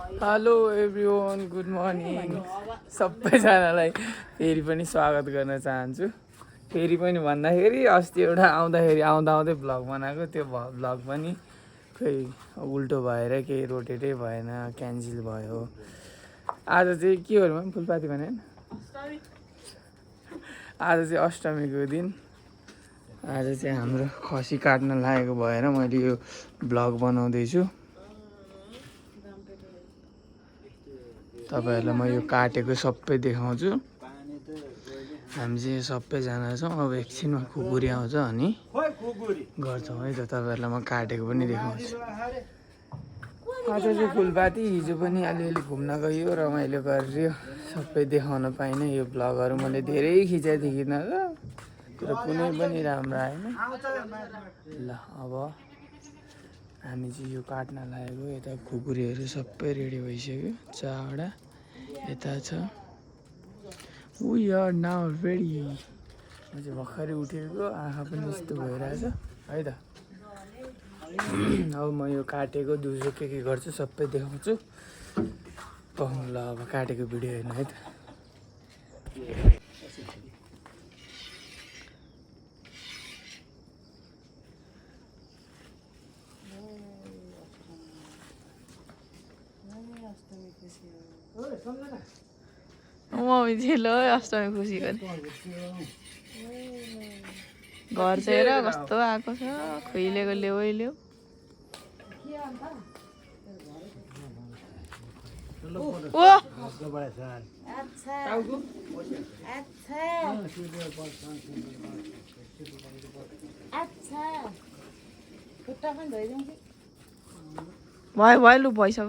Hello everyone good morning सबैजनालाई फेरि पनि स्वागत गर्न चाहन्छु। फेरि पनि भन्दाखेरि अस्ति एउटा आउँदै भ्लग बनाएको त्यो भ्लग पनि खै उल्टो भएर केही रोटेटै भएन, क्यान्सल भयो। आज चाहिँ के हो फुलपाती भने आज चाहिँ अष्टमीको दिन। आज चाहिँ हाम्रो खसी काट्न लागेको भएर मैले यो भ्लग बनाउँदैछु। तपाईहरुलाई म यो काटेको सबै देखाउँछु। हामी चाहिँ सबैजना छौँ। अब एकछिनमा खुकुरी आउँछ अनि गर्छौँ है त। तपाईहरुलाई म काटेको पनि देखाउँछु। आज चाहिँ फुलपाती हिजो पनि अलिअलि घुम्न गयो, रमाइलो गरियो। सबै देखाउन पाइनँ। यो भ्लगहरू मैले धेरै खिचाइदिएन र तर कुनै पनि राम्रो आएन। ल अब हामी चाहिँ यो काट्न लागेको। यता खुकुरीहरू सबै रेडी भइसक्यो। चावडा यता छ। We are now ready. म चाहिँ भर्खरै उठेको, आँखा पनि यस्तो भइरहेछ है त। अब म यो काटेको दिउँसो के गर्छु सबै देखाउँछु। पाउनु ल अब काटेको भिडियो हेर्नु है त। मम्मी चाहिँ ल अष्टमी खुसी गरे। घर चाहिँ हेर कस्तो आएको छ, खुइलेको ल्याउ। भयो लु भइसक्यो।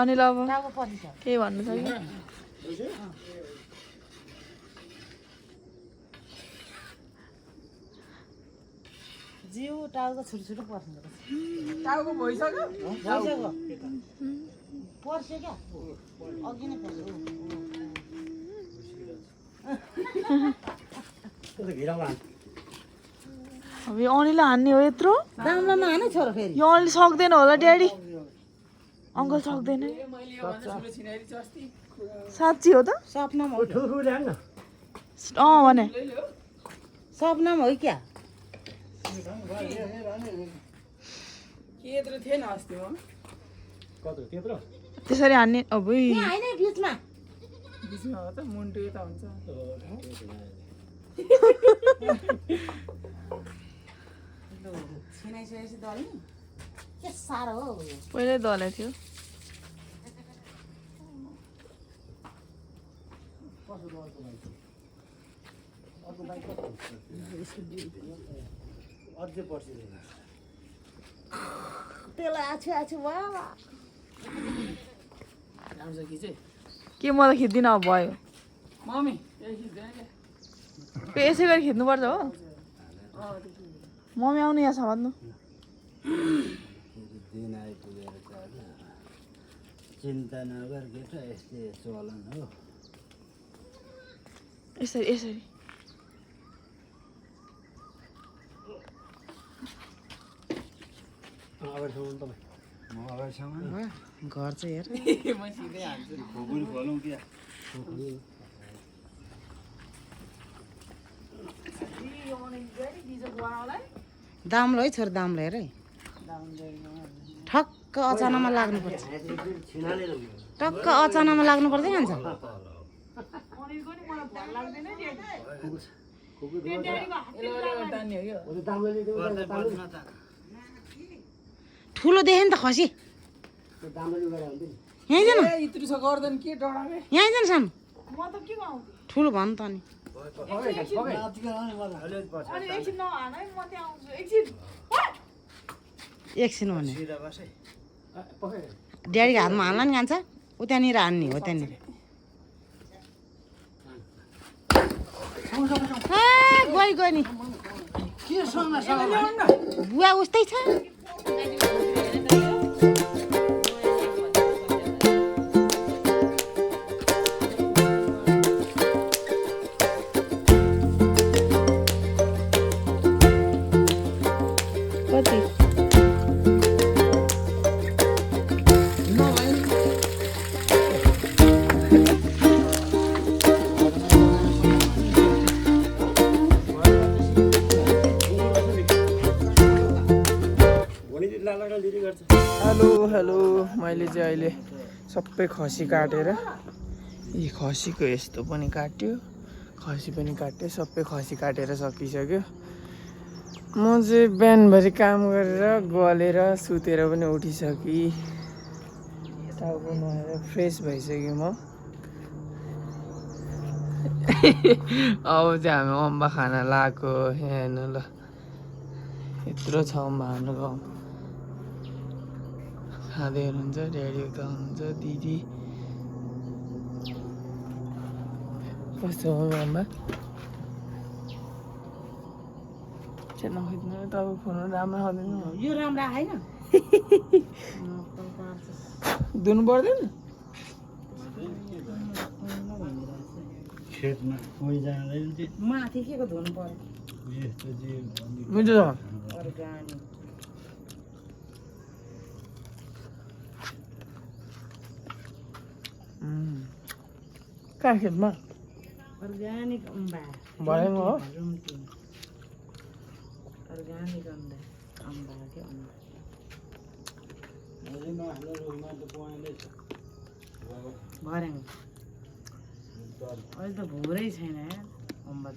नि ल अब केही भन्नु छ कि? जिउ टाउको छुटछुटो पर्छ। टाउको भइसक्यो? पर्छ क्या अघि नै पर्छ। अब यो अनिलाई हान्ने हो यत्रो? दाममा हाने छोरो फेरि। यो अनिले सक्दैन होला ड्याडी। अङ्कल सक्दैन। साँच्ची हो त? सपनामा हो भने सपनामा हो क्या? त्यसरी हान्ने अब होइन बिचमा मुन्टु यता हुन्छ। छिनाइसकेपछि दल्ने के साह्रो हो। पहिल्यै दले थियो। त्यसलाई आछु वाह के म त खिच्दिनँ अब भयो। मम्मी यसै गरी खिच्नुपर्छ हो। मम्मी आउनु यहाँ छ भन्नु। दिन आइपुगेर चिन्ता नगर केटा, यस्तै चलन हो। यसरी घर चाहिँ हेर दाम्लो है छोरो, दाम्लो हेर है। ठक्क अचानकमा लाग्नुपर्छ। टक्क अचानकमा लाग्नुपर्छ भन्छ। ठुलो देखेँ नि त खसी। यहीँ जानु, यहीँ जानु सानो। ठुलो भन्नु त नि। एकछिन भने ड्याडीको हातमा हाल्न नि जान्छ। ऊ त्यहाँनिर हान्ने हो, त्यहाँनिर गयो नि। बुवा उस्तै छ। हेलो हेलो मैले चाहिँ अहिले सबै खसी काटेर यी खसीको यस्तो पनि काट्यो खसी पनि काट्यो सबै खसी काटेर सकिसक्यो म चाहिँ बिहानभरि काम गरेर गलेर सुतेर पनि उठिसकेँ टाउको नुहाएर फ्रेस भइसक्यो म अब चाहिँ हामी अम्बा खाना लगाएको यहाँ हेर्नु ल यत्रो छ अम्बा हाम्रो गाउँमा खाँदै हुनुहुन्छ ड्याडी उता हुनुहुन्छ दिदी कस्तो हो अम्बा नखिच्नु तपाईँ फोन राम्रो खाँदैन यो राम्रो आएन धुनु पर्दैन खेतमा कोही जाँदैन थियो माथि के को धुनु पर्यो यस्तो चाहिँ मिठो छ अर्ग्यानिक कहाँ खेतमा अर्ग्यानिक अम्बा भएन हो रुम्टी अर्ग्यानिक अम्बा अम्बा के अम्बा हाम्रो रुममा त पाइँदैछ भर्याङ अहिले त भुरै छैन यार अम्बा त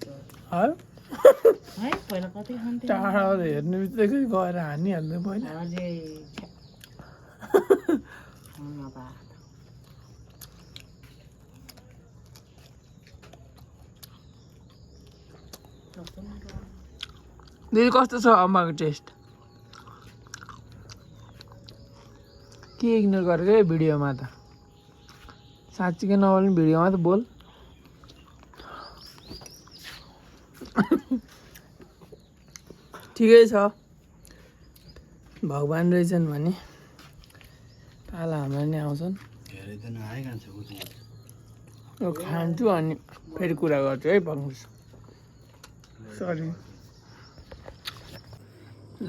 है पहिला कति खान्थ्यो टाढा हेर्ने बित्तिकै गएर हानिहाल्नु पहिला अझै अम्बा दिदी कस्तो छ अम्बाको टेस्ट के इग्नोर गरेको है भिडियोमा त साँच्चीकै नबोल्ने भिडियोमा त बोल ठिकै छ भगवान् रहेछन् भने पाला हाम्रो नि आउँछन् धेरै त नआइरहन्छ यो खान्छु अनि फेरि कुरा गर्छु है पङ्कुस सरी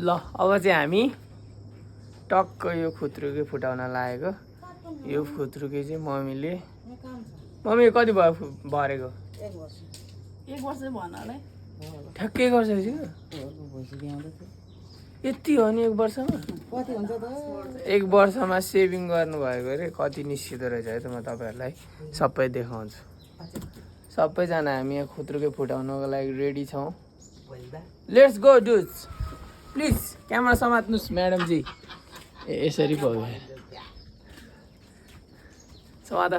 ल अब चाहिँ हामी टक्क यो खुत्रुकै फुटाउन लागेको यो खुत्रुकै चाहिँ मम्मीले मम्मी कति भयो भरेको एक वर्ष भन्नालाई ठ्याक्कै एक वर्ष यति हो नि एक वर्षमा कति हुन्छ त एक वर्षमा सेभिङ गर्नुभएको अरे कति निस्किँदो रहेछ है त म तपाईँहरूलाई सबै देखाउँछु सबैजना हामी यहाँ खुत्रुकै फुटाउनको लागि रेडी छौँ लेट्स गो डुज प्लिज क्यामेरा समात्नुहोस् म्याडमजी ए यसरी भयो समाता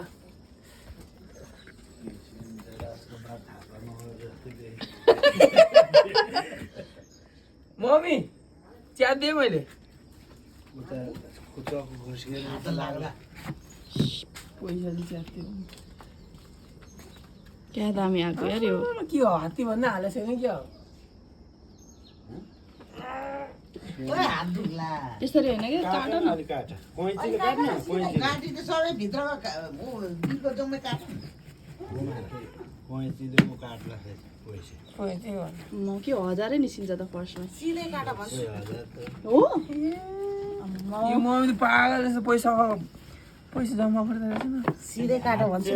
मम्मी च्यात दिएँ मैले पैसा चाहिँ च्यात दिएँ क्या दामी आएको यार यो के हो हात्ती भन्दा हालेको छैन क्या हो हात दुख्ला यसरी होइन कि काट न काटी त सबै भित्रमा बिलको जम्मै काट पैँतीले म काट्ला पैसा म के हजारै निस्किन्छ त फर्स्टमा सिधै काट भन्छ हो यो मम्मी त पागल जस्तो पैसा जम्मा गर्दा रहेछ न सिधै काट भन्छ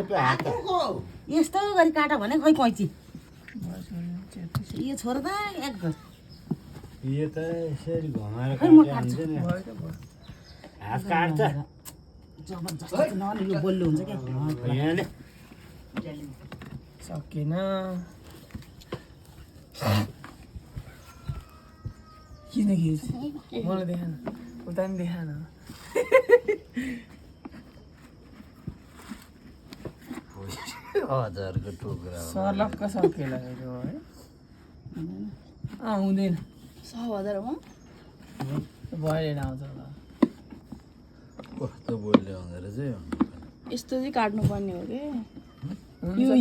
यस्तो गरी काट भने खोइ कैँची यो छोड त एक घर यो त यसरी घमाएर खै म काट्यो काट्छु हुन्छ नि हात काट्छ जबरजस्त नभने यो बोल्नु हुन्छ क्या यहाँले सकेन किन खिच मलाई देखा न उता पनि देखा न हजारको टुक्रा सर्लक्क सकेला है हुँदैन 6,000 हो भएन आउँछ होला कस्तो बोल्यो हुँदो रहेछ यो यस्तो चाहिँ काट्नु पर्ने हो कि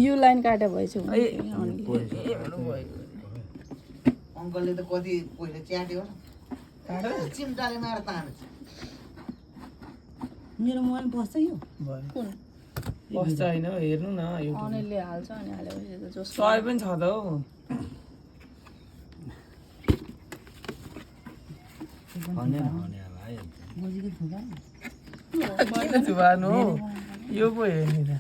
यो लाइन काटे भएछ अङ्कलले त कति पहिला च्याट्यो चिम्टाले माएर तान्छ मेरो मोबाइल बस्छ यो कुन बस्छ होइन हेर्नु न यो अनिलले हाल्छ अनि हालेपछि त जस सय पनि छ त हौ बजीको थुका किन चुबार्नु हो यो पो हेर्ने त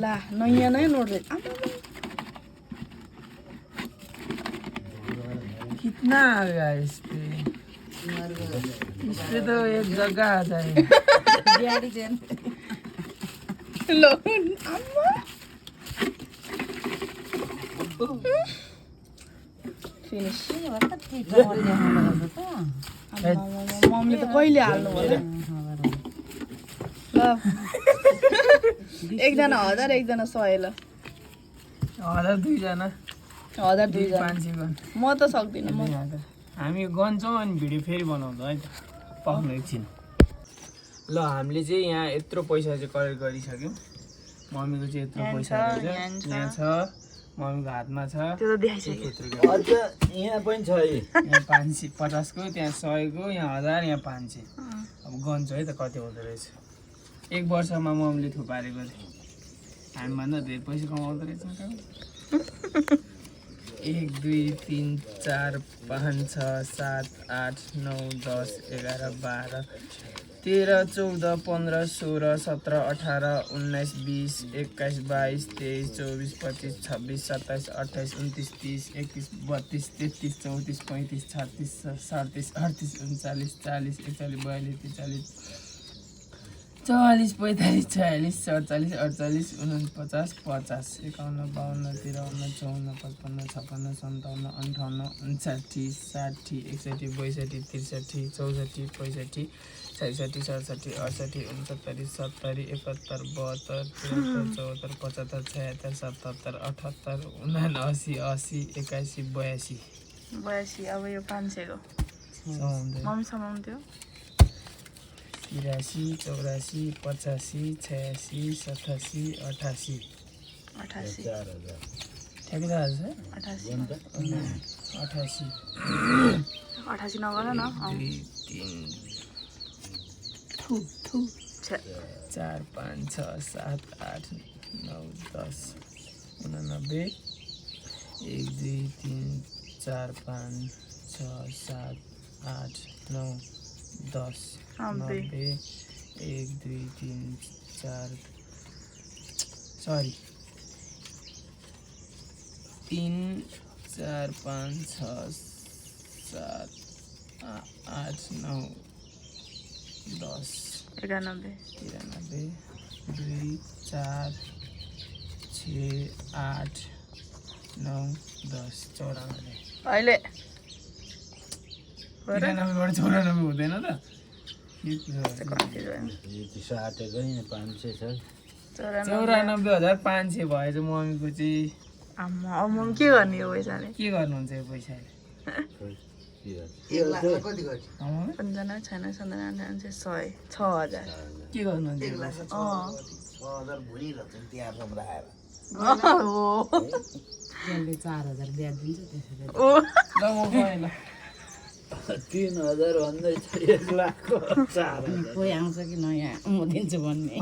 ला नयाँ नै नोट कितना आ गया इस पे तो एक जगह आ जाए ल आम्मा फिनिस मम्मीले त कहिले हाल्नु होला ल एकजना 1000 एकजना 100 ल 1000 दुईजना 1000 दुईजना 500 गन म त सक्दिनँ म हामी गन्छौँ अनि भिडियो फेरि बनाउँछौँ है त पाउनु एकछिन ल हामीले चाहिँ यहाँ यत्रो पैसा चाहिँ कलेक्ट गरिसक्यौँ मम्मीको चाहिँ यत्रो पैसा रहेछ यहाँ छ मम्मीको हातमा छ त्यो त देखाइसक्यो अझ यहाँ पनि छ है यहाँ 550 को त्यहाँ 100 को यहाँ 1000 यहाँ 500 अब गन्छ है त कति हुँदो रहेछ एक वर्षमा मम्मीले थुपारेको थियो हामीभन्दा धेरै पैसा कमाउँदो रहेछ 1 2 3 4 5 6 7 8 9 10 11 12 13 14 15 16 17 18 19 20 21 22 23 24 25 26 27 28 29 30 31 32 33 34 35 36 37 38 39 40 41 42 43 44 45 46 47 48 49 50 51 52 53 54 55 56 57 58 59 60 61 62 63 64 65 66 67 68 69 70 71 72 73 74 75 76 77 78 79 80 81 82 अब यो 500 को मम्मी समाउँथ्यो 83 84 85 86 87 88 88 ठ्याक्कै छ 88 88 नगर न 4 5 6 7 8 9 10 89 1 2 3 4 5 6 7 8 9 10 90 1 2 3 4 सरी 3 4 5 6 7 8 9 10 91 93 2 4 6 8 9 10 94 अहिले 93बाट 94 हुँदैन त कति भयो यो चाहिँ साटेको नि 500 छ 94,500 भएछ मम्मीको चाहिँ आम्मा अब म के गर्ने हो पैसाले के गर्नुहुन्छ यो पैसाले पन्जना छैन 6000 के गर्नुहुन्छ ल म गएँ ल 3000 भन्दै छ 1 लाखको 4000 कोही आउँछ कि नयाँ म दिन्छु भन्ने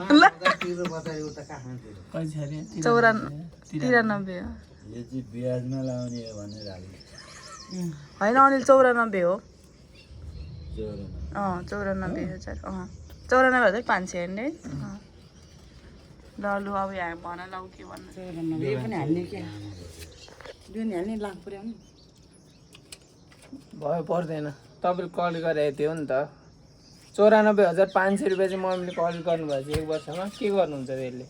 कति छ अरे 93 हो यो चाहिँ ब्याजमा लाउने हो भनेर हाल्नु होइन अनिल 94 हो 94 94,500 हेर्ने ल लु अब यहाँ भन ल के भन्नु पनि हाल्ने क्या दुई नि हाल्ने लाख पुर्याउनु भयो पर्दैन तपाईँले कल गरेको थियो नि त 94,500 रुपियाँ चाहिँ मम्मीले कल गर्नुभएको छ 1 वर्षमा के गर्नुहुन्छ त्यसले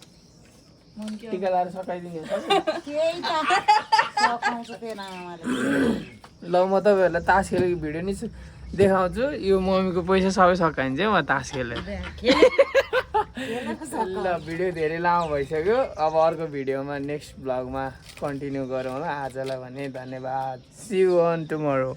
टिका लाएर सकाइदिने ल म तपाईँहरूलाई तास खेलेको भिडियो नि देखाउँछु यो मम्मीको पैसा सबै सकाइन्छ म तास खेलेर ल भिडियो धेरै लामो भइसक्यो अब अर्को भिडियोमा नेक्स्ट ब्लगमा कन्टिन्यू गरौँ ल आजलाई भने धन्यवाद सी यू अन टुमोरो